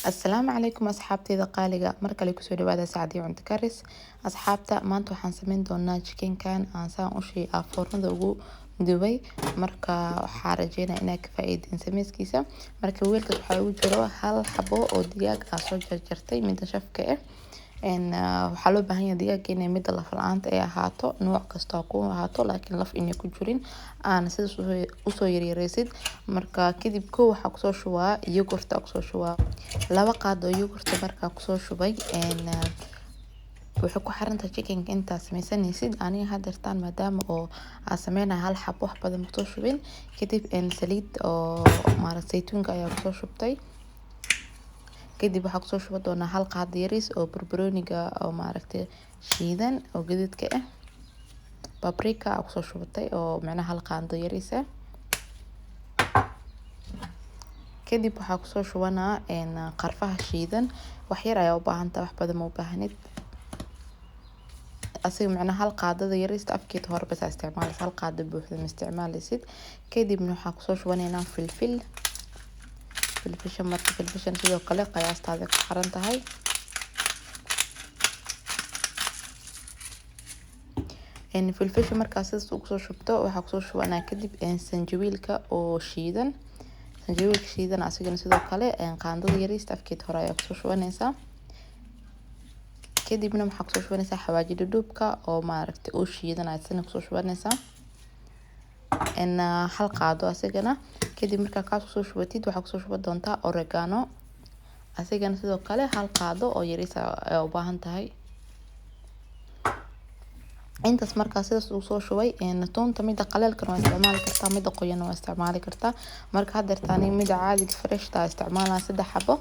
Assalaamu calaykum asxaabteyda qaaliga, mar kale kusoo dhawaada Sacdiyo Cunto Karis. Asxaabta, maanta waxaan sameyn doonaa chickenkan aan saan ushii foornada ugu dubay. Marka waxaa rajeynaya inaad ka faa'iideen sameyskiisa. Marka weelkaas waxaa ugu jiro hal xabo oo digaag ah soo jarjartay, midda shafka ah. Waxaa loo baahan yahay digaaga inay midda laf la'aanta ay ahaato, nooc kasta ha ku ahaato, laakiin laf inay ku jirin, aana sidaas usoo yaryareysid. Marka kadib kow waxaa kusoo shubaa yogurt, kusoo shubaa 2 qaad oo yogurt. Markaa kusoo shubay, waxay ku xirantahay chickenka intaa sameysanaysid. Aniga hadeertaan maadaama oo aan sameynayo hal xabo, wax badan kusoo shubin. Kadib saliid oo maaragtay saytuunka ayaa kusoo shubtay. Kadib waxaa kusoo shuban doonaa hal qaad yariis oo barbarooniga oo maaragtay shiidan oo gaduudka ah, paprika aa kusoo shubatay oo macnaha hal qaado yariis ah. Kadib waxaa kusoo shubanaa qarfaha shiidan, wax yar ayaa u baahan tahay, wax badan ma u baahanid. Asiga macnaha hal qaadada yariista afkeeda hore bas aa isticmaalaysa, hal qaado buuxda ma isticmaalaysid. Kadibna waxaa kusoo shubanaynaa filfil, filfisha. Marka filfishan sidoo kale qiyaastaada ku xiran tahay. Filfisha markaa sidaas ugu soo shubto, waxaa kusoo shubanaa kadib sanjabiilka oo shiidan. Sanjabiilka shiidan asigana sidoo kale qaandada yariista afkeeda hore ayaa kusoo shubanaysaa. Kadibna waxaa kusoo shubanaysaa xawaaji dhudhuubka oo maaragtay oo shiidan ayaad isna kusoo shubanaysaa, hal qaado asigana. Kadib markaa kaas kusoo shubatid, waxaa kusoo shuban doontaa oregano, asigana sidoo kale hal qaado oo yariis ayaa u baahan tahay. Intaas markaa sidaas uu soo shubay, toonta mida qaleelkan waa isticmaali kartaa, mida qoyan waa isticmaali kartaa. Marka hadeertaan mida caadiga freshta isticmaalaa 3 xabo.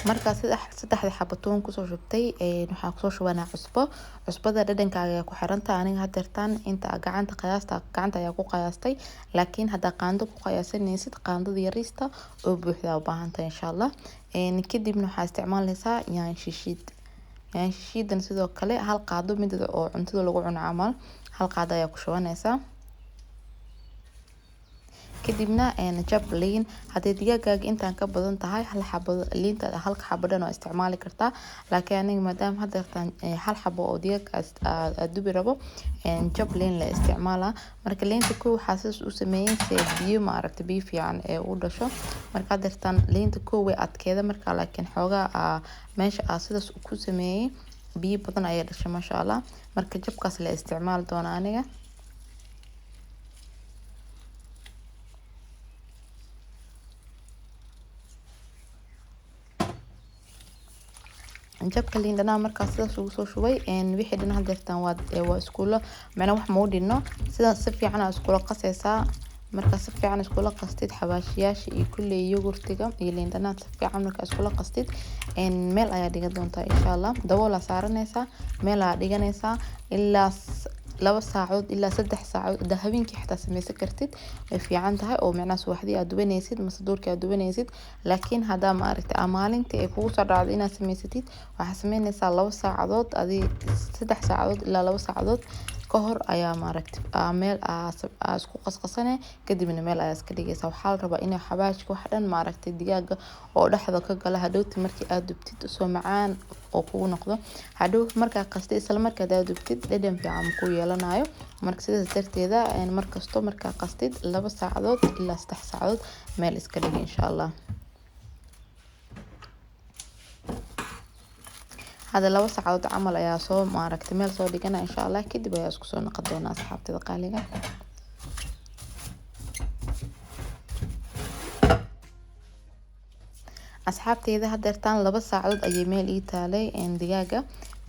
Markaa saddexda xabo toon kusoo shubtay, waxaa kusoo shubanaa cusbo. Cusbada dhadhankaaga ayaa ku xirantahay. Aniga hadeertaan inta gacanta qiyaasta gacanta ayaa ku qiyaastay, laakiin haddaa qaando ku qiyaasanaysid, qaandada yariista oo buuxda u baahan tahay, insha Allah. Kadibna waxaa isticmaalaysaa yaanyo shishiid. Yaanyo shishiidan sidoo kale hal qaado, mida oo cuntada lagu cuno camal, hal qaado ayaa ku shubanaysaa. Kadibna jab liin. Haddii digaagaaga intaan ka badan tahay, hal xabo liinta, halka xabo dhan waa isticmaali kartaa, laakiin aniga maadaama hadeertaan hal xabo oo digaag aad dubi rabo, jab liin la isticmaalaa. Marka liinta kow waxaa sidaas u sameeyay si biyo maaragtay biyo fiican ee u dhasho. Marka hadeertaan liinta kow way adkeeda marka, laakiin xoogaa meesha aa sidaas ku sameeyay biyo badan ayaa dhashay, maasha Allah. Marka jabkaas la isticmaali doonaa aniga. Jabka liin dhanaan markaa sidaas ugu soo shubay, wixii dhan hadeertaan waa iskula macnaa wax ma u dhinno. Sidaas si fiican aa iskula qasaysaa. Markaa si fiican iskula qastid xawaashiyaasha iyo kulley yogurtiga iyo liin dhanaan, si fiican markaa iskula qastid, meel ayaa dhigan doontaa, insha Allah. Dabool aa saaranaysaa, meel aa dhiganaysaa ilaa 2 saacadood ilaa 3 saacadood. Hadaa habeenkii xitaa sameysan kartid way fiican tahay, oo macnaha subaxdii aad dubanaysid mase duurkii aad dubanaysid. Laakiin haddaa maaragtay aa maalintii ay kugu soo dhacdo inaad sameysatid, waxaa sameynaysaa 2 saacadood adi 3 saacadood ilaa 2 saacadood ka hor ayaa maaragtay meel aa isku qasqasane, kadibna meel ayaa iska dhigaysaa. Waxaa la rabaa inay xawaashka wax dhan maaragtay digaaga oo dhexda ka gala, hadhowti markii aad dubtid soo macaan oo kugu noqdo. Hadhow markaa qastay isla markaa hadaad dubtid, dhadhan fiican ku yeelanayo. Marka sidaas darteeda markasto markaa qastid 2 saacadood ilaa 3 saacadood meel iska dhig, insha Allah. Hada 2 saacadood camal ayaa soo maaragtay meel soo dhigana, insha Allah. Kadib ayaa isku soo noqon doonaa, asxaabtada qaaliga. Asxaabteyda, hadeertaan 2 saacadood ayay meel ii taalay digaaga.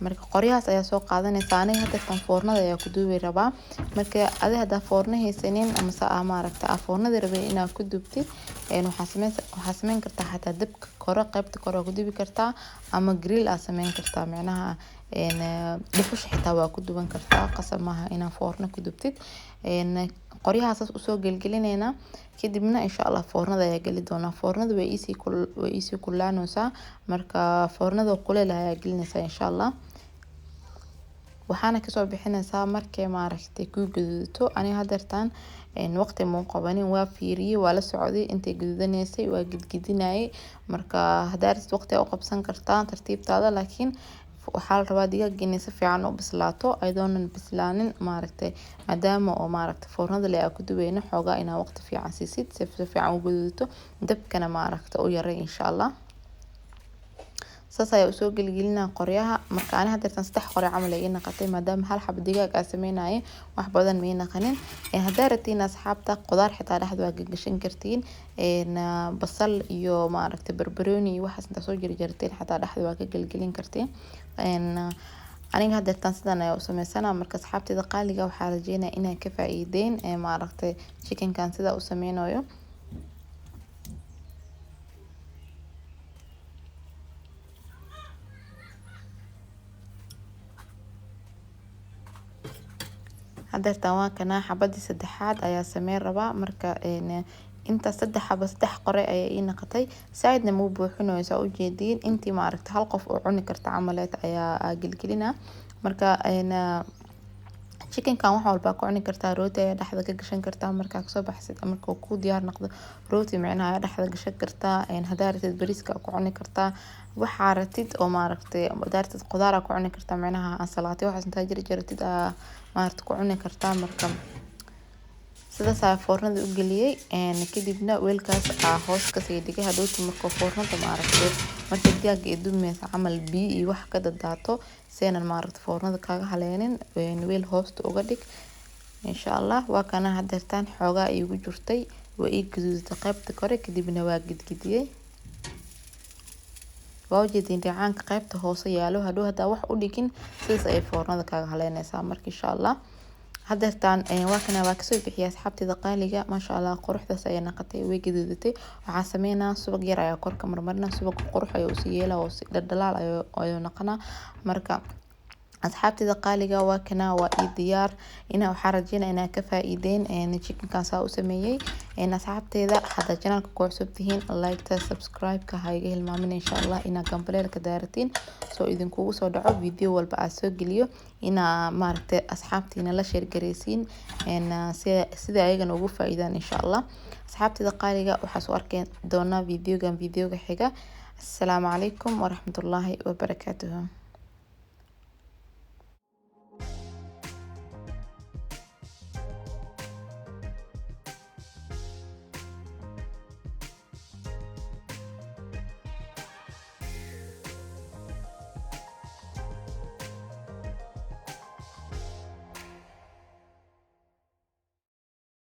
Marka qoryahaas ayaa soo qaadanaysaa. Aniga hadeertaan foornada ayaa ku duubi rabaa. Marka adi hadaa foorno haysanin amase aa maaragta aa foornada rabin inaad ku dubtid, waxaa sameyn kartaa xataa dabka kore, qaybta kore waa ku dubi kartaa, ama grill aa sameyn kartaa micnaha. Dhuxusha xitaa waa ku duban kartaa, qasab maaha inaa foorno ku dubtid. Qoryaha saas usoo gelgelineynaa, kadibna insha Allah foornada ayaa geli doonaa. Foornada way iisii kululaaneysaa, marka foornada kuleel ayaa gelinaysaa insha Allah. Waxaana kasoo bixinaysaa markay maaragtay ku guduudato. Aniga hadeertaan waqti muu qabanin, waa fiiriyey, waa la socday intay guduudaneysay, waa gidgidinayay. Marka hadaa rabtid waqti u qabsan kartaa tartiibtaada, laakiin waxaa la rabaa digaaga inay si fiican u bislaato, ayadoonan bislaanin maaragtay, maadaama oo maaragtay foornada le aa ku duweyno, xoogaa inaa waqti fiican siisid si fiican u guduudato, dabkana maaragta u yaray insha Allah. Saas ayaa usoo gelgelinaa qoryaha. Marka ani hadeertan 3 qoryo camal ay ii naqatay, maadaama hal xabo digaag aa sameynaaye, wax badan ma ii naqanin. Hadaa rabtiin asxaabta qudaar xitaa dhexda waa gagashan kartiin, basal iyo maaragtay barbarooni iyo waxaas intaa soo jarjarteen xataa dhexda waa ka gelgelin kartiin. Aniga hadeertan sidan ayaa u sameysanaa. Marka asxaabteyda qaaliga, waxaa rajeynaya inay ka faa'iideen maaragtay chickenkan sidaa u sameynayo. Hadeertan waa kanaa xabadii saddexaad ayaa sameyn rabaa. Marka inta 3 xabo 3 qore ayaa ii naqatay, saaidna muu buuxinayo, saa ujeediin intii maaragta hal qof oo cuni karta camaleed ayaa gelgelinaa. Marka chickenkan wax walba ku cuni kartaa, rooti ayaa dhexda ka gashan kartaa markaa kasoo baxsid, marka uu kuu diyaar noqdo rooti micnaha ayaa dhexda gashan kartaa. Hadaa rabtid bariiska ku cuni kartaa, waxaa rabtid oo maaragtay, hadaa rabtid qudaar ku cuni kartaa, micnaha ansalaati waxaas intaa jarjaratid aa maaragtay ku cuni kartaa. Marka sidaas ayaa foornada u geliyey, kadibna weelkaas aa hoos kasii dhigay. Hadhowti marka foornada maaragtay marka digaaga ay dubmaysa camal biyo iyo wax ka dadaato, seenan maaragtay foornada kaaga haleynin, weel hoosta uga dhig insha Allah. Waa kana hadeertaan xoogaa iigu jirtay, waa ii guduudatay qaybta kore, kadibna waa gidgidiyey. Waa ujeedin dheecaanka qaybta hoose yaalo, hadhow hadaa wax u dhigin sidaas ayay foornada kaaga haleynaysaa. Marka insha Allah hadeertaan waa kana waa kasoo bixiyay asxaabteyda qaaliga, maasha Allah quruxdaas ayay naqatay, way gaduudatay. Waxaa sameynaa subag yar ayaa korka marmarina, subag qurux ayuu usii yeelaa oo si dhaldhalaal ayuu noqonaa. Marka asxaabteyda qaaliga, waa kana waa ii diyaar. Ina waxaa rajeynaya inaa ka faa'iideen chickenkan saa u sameeyey. Asxaabteyda haddaa channelka ku cusub tihiin, like-ta, subscribe-ka ha iga hilmaamin insha Allah, inaa gambaleelka daaratiin soo idinkugu soo dhaco video walba aa soo geliyo, inaa maaragtay asxaabtiina la share gareysiin sida ayagana ugu faa'iidaan insha Allah. Asxaabteyda qaaliga, waxaa soo arki doonaa videogan videoga xiga. Assalaamu calaykum waraxmatullaahi wabarakaatuhu.